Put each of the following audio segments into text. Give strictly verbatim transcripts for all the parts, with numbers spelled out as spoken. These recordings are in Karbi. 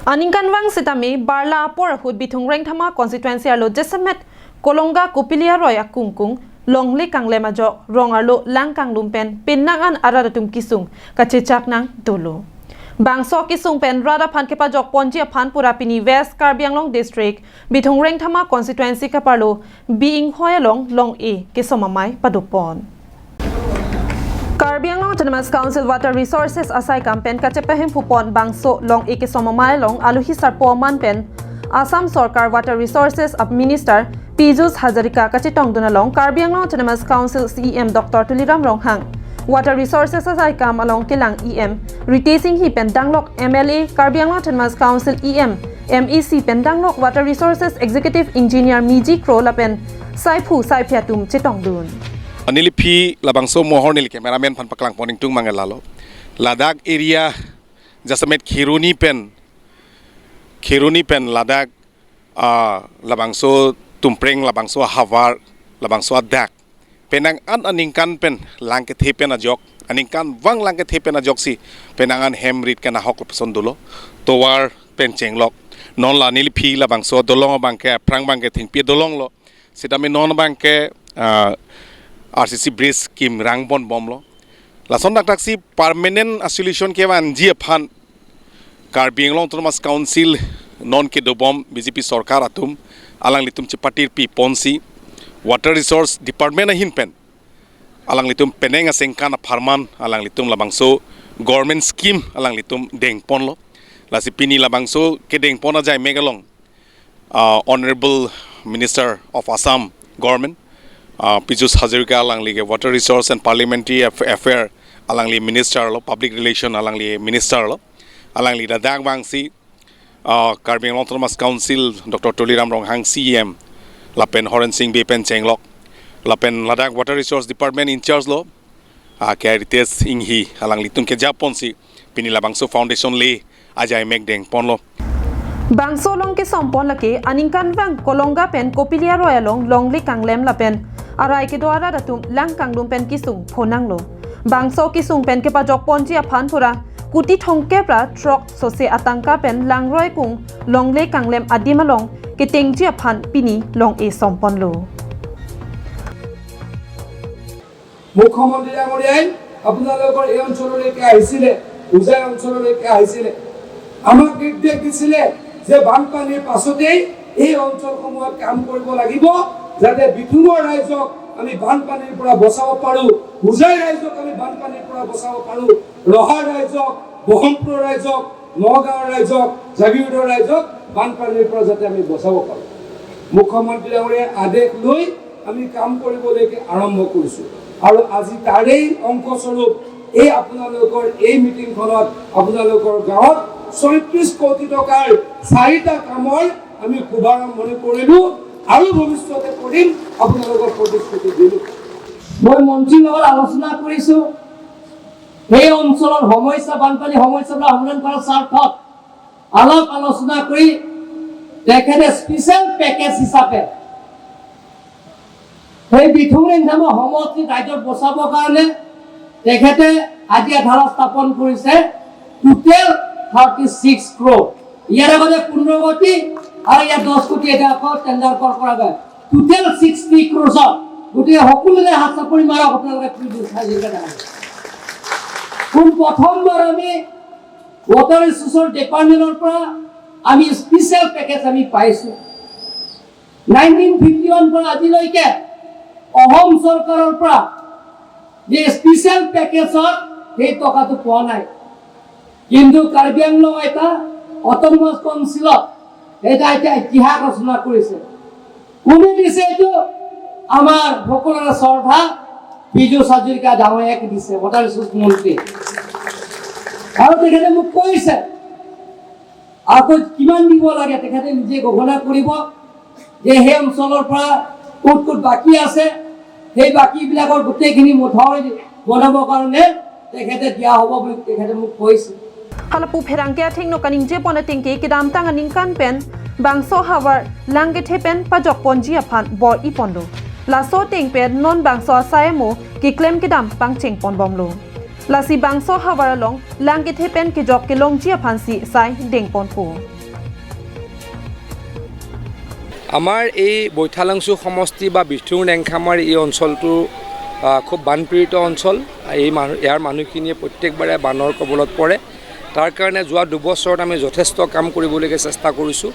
Aningkanvang sitame barla apor ahut Bithung Rengthama constituency arlo jasemet Kolonga Kopili aroi akungkung longle kanglem ajok rong arlo lang kanglum pen penang an arat atum kesung kachechak nang dolo. Bangso kesung pen rat aphan kepajok ponji aphan pura pini West Karbi Anglong District Bithung Rengthama constituency kaparlo Bi Inghoi along long-e kesom amei padopon. Karbi Anglong Autonomous Council Water Resources asaikam pen kachepahemphu pon bangso long-e kesom amei along alohi sarpo aman pen Assam Sorkar Water Resources Minister Pijush Hazarika kachetongdun along Karbi Anglong Autonomous Council C E M Doctor Tuliram Ronghang, Water Resources asaikam along kelang E M Ritesh Enghi pen danglok M L A, Karbi Anglong Autonomous Council E M, M A C pen danglok Water Resources Executive Engineer Miji Kro lapen saiphu saiphi atum chetongdun. Neli aphi labangso mohor neli cameraman aphan paklang pon ingtung mangel lalo. Ladak area jasemet Kheroni pen, Kheroni pen ladak, ah, labangso Tumpreng, labangso havar, labangso adak penang an aningkan pen lang kethe pen ajok, aningkanvang lang kethe pen ajoksi penang an hem rit kenahok lapuson dolo, tovar pen chenglok. Non la neli aphi labangso dolong abangke, aphrang abangke thengpi dolong lo. Sitame non abangke, ah, R C C bridge kim rang pon bomlo. Lason dakdaksi permanent solution kevanji aphan Karbi Anglong Autonomous Council non kedobom B J P sorkar atum alanglitum chepatirpi ponsi Water Resource Department ahin pen alanglitum penang asengkan apharman alanglitum labangso government scheme alanglitum dengponlo. Lasi pini labangso kedengpon ajai mek along, ah, Honorable Minister of Assam Government, ah, Pijush Hazarika alangli ke Water Resource and Parliamentary Aff-, Affair alangli Minister lo, Public Relation alangli Minister lo, alangli ladak vangsi, ah, Karbi Anglong Autonomous Council Doctor Tuliram Ronghang C E M, lapen Horen Sing Bey pen chenglok, lapen ladak Water Resource Department in charge lo, ah, K I Ritesh Enghi alanglitum kejaponsi pini labangso foundation lay ajai mek dengponlo. Bangso long kesom pon lake aningkanvang Kolonga pen Kopili aroi along longle kanglem lapen arai kedo arat atum lang kanglum pen kesung phonanglo. Bangso kesung pen kepajok ponji aphan pura kuti thomkep ra throk sose atangka pen langroi kung longle kanglem adim along ketengji aphan pini long-e som ponlo. মুখ্যমন্ত্ৰী ডাঙৰীয়াই আপোনালোকৰ এই অঞ্চললৈকে আহিছিলে, হোজাই অঞ্চললৈকে আহিছিলে, আমাক নিৰ্দেশ দিছিলে যে বানপানীৰ পাছতেই এই অঞ্চলসমূহত কাম কৰিব লাগিব, যাতে বিথুঙৰ ৰাইজক আমি বানপানীৰ পৰা বচাব পাৰোঁ, হোজাই ৰাইজক আমি বানপানীৰ পৰা বচাব পাৰোঁ, ৰহা ৰাইজক, ব্ৰহ্মপুত্ৰ ৰাইজক, নগাঁৱৰ ৰাইজক, জাগীৰোডৰ ৰাইজক বানপানীৰ পৰা যাতে আমি বচাব পাৰোঁ। মুখ্যমন্ত্ৰী ডাঙৰীয়াৰ আদেশ লৈ আমি কাম কৰিবলৈকে আৰম্ভ কৰিছোঁ আৰু আজি তাৰেই অংশস্বৰূপ এই আপোনালোকৰ এই মিটিংখনত আপোনালোকৰ গাঁৱত ছয়ত্ৰিশ কোটি টকাৰ চাৰিটা কামৰ আমি শুভাৰম্ভণি কৰিলোঁ আৰু ভৱিষ্যতে কৰিম, আপোনালোকক প্ৰতিশ্ৰুতি দিলোঁ। মই মন্ত্ৰীৰ লগত আলোচনা কৰিছোঁ, সেই অঞ্চলৰ সমস্যা, বানপানী সমস্যাবিলাক সমাধান কৰাৰ স্বাৰ্থত আলাপ আলোচনা কৰি তেখেতে স্পেচিয়েল পেকেজ হিচাপে সেই বিথুং ৰেংথামা সমষ্টি ৰাইজক বচাবৰ কাৰণে তেখেতে আজি ধাৰা স্থাপন কৰিছে টোটেল থাৰ্টি ছিক্স ক্ৰ'ৰ। ইয়াৰ আগতে পোন্ধৰ কোটি আৰু ইয়াত দহ কোটি এটা আকৌ টেণ্ডাৰ কল কৰা যায়। টোটেল ছিক্সটি ক্ৰ'ৰ্ছত গতিকে সকলোৰে হাত চাপৰি মাৰক আপোনালোকে, please, হাজিৰা দেখা। কোন প্ৰথমবাৰ আমি ৱাটাৰ ৰিচোৰ্চৰ ডিপাৰ্টমেণ্টৰ পৰা আমি স্পেচিয়েল পেকেজ আমি পাইছোঁ। নাইনটিন ফিফটি ওৱান পৰা আজিলৈকে অসম চৰকাৰৰ পৰা যে স্পেচিয়েল পেকেজত সেই টকাটো পোৱা নাই, কিন্তু কাৰ্বি আংলং এটা অট'নমাছ কাউন্সিলত এটা এতিয়া ইতিহাস ৰচনা কৰিছে। কোনে দিছে এইটো? আমাৰ সকলোৰে শ্ৰদ্ধা পীযুষ হাজৰিকা ডাঙৰীয়াকে দিছে, ৱাটাৰ ৰিচোৰ্চ মন্ত্ৰী। আৰু তেখেতে মোক কৈছে, আকৌ কিমান দিব লাগে তেখেতে নিজে গণনা কৰিব যে সেই অঞ্চলৰ পৰা ক'ত ক'ত বাকী আছে, সেই বাকীবিলাকৰ গোটেইখিনি মথাউৰি বনাবৰ কাৰণে তেখেতে দিয়া হ'ব বুলি তেখেতে মোক কৈছে। Hala pu pherangke athengno kaningje pon atengke kedamtang aningkan pen bangso havar lang kethe pen pajok ponji aphan bor-i ponlo. Laso ateng pen non bangso asai amo keklem kedam pangcheng ponbomlo. Lasi bangso havar along lang kethe pen kejok kelongji aphansi sai deng ponpo. আমাৰ এই বৈঠালাংচু সমষ্টি বা বিথুং ৰেংখামাৰ এই অঞ্চলটো, আহ, খুব বানপীড়িত অঞ্চল। এই মানুহ, ইয়াৰ মানুহখিনিয়ে প্ৰত্যেকবাৰে বানৰ কবলত পৰে। তাৰ কাৰণে যোৱা দুবছৰত আমি যথেষ্ট কাম কৰিবলৈকে চেষ্টা কৰিছোঁ।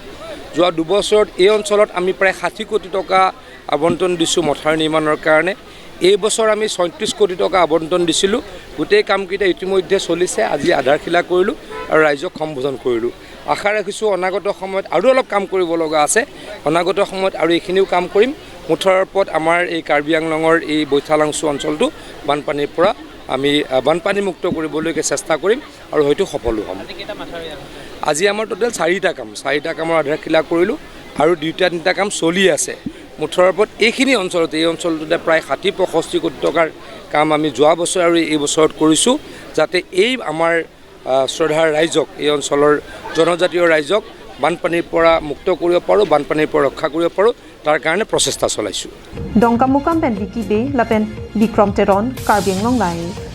যোৱা দুবছৰত এই অঞ্চলত আমি প্ৰায় ষাঠি কোটি টকা আবণ্টন দিছোঁ মথাউৰি নিৰ্মাণৰ কাৰণে। এই বছৰ আমি ছয়ত্ৰিশ কোটি টকা আবণ্টন দিছিলোঁ। গোটেই কামকেইটা ইতিমধ্যে চলিছে। আজি আধাৰশিলা কৰিলোঁ আৰু ৰাইজক সম্বোধন কৰিলোঁ। আশা ৰাখিছোঁ অনাগত সময়ত আৰু অলপ কাম কৰিব লগা আছে। অনাগত সময়ত আৰু এইখিনিও কাম কৰিম। মুঠৰ ওপৰত আমাৰ এই কাৰ্বি আংলঙৰ এই বৈঠালাংচু অঞ্চলটো বানপানীৰ পৰা আমি, আহ, বানপানীমুক্ত কৰিবলৈকে চেষ্টা কৰিম আৰু হয়তো সফলো হ'ম। আজি কেইটা মাথাউৰি আছে? আজি আমাৰ টোটেল চাৰিটা কাম, চাৰিটা কামৰ আধাৰশিলা কৰিলোঁ আৰু দুইটা তিনিটা কাম চলি আছে। মুঠৰ ওপৰত এইখিনি অঞ্চলতে, এই অঞ্চলটোতে প্ৰায় ষাঠি পঁয়ষষ্ঠি কোটি টকাৰ কাম আমি যোৱা বছৰ আৰু এই বছৰত কৰিছোঁ, যাতে এই আমাৰ, আহ, শ্ৰদ্ধাৰ ৰাইজক, এই অঞ্চলৰ জনজাতীয় ৰাইজক বানপানীৰ পৰা মুক্ত কৰিব পাৰোঁ, বানপানীৰ পৰা ৰক্ষা কৰিব পাৰোঁ, তাৰ কাৰণে প্ৰচেষ্টা চলাইছোঁ। Dongkamukam pen Vicky Bey lapen Bikrom Teron, Karbi Anglong Live.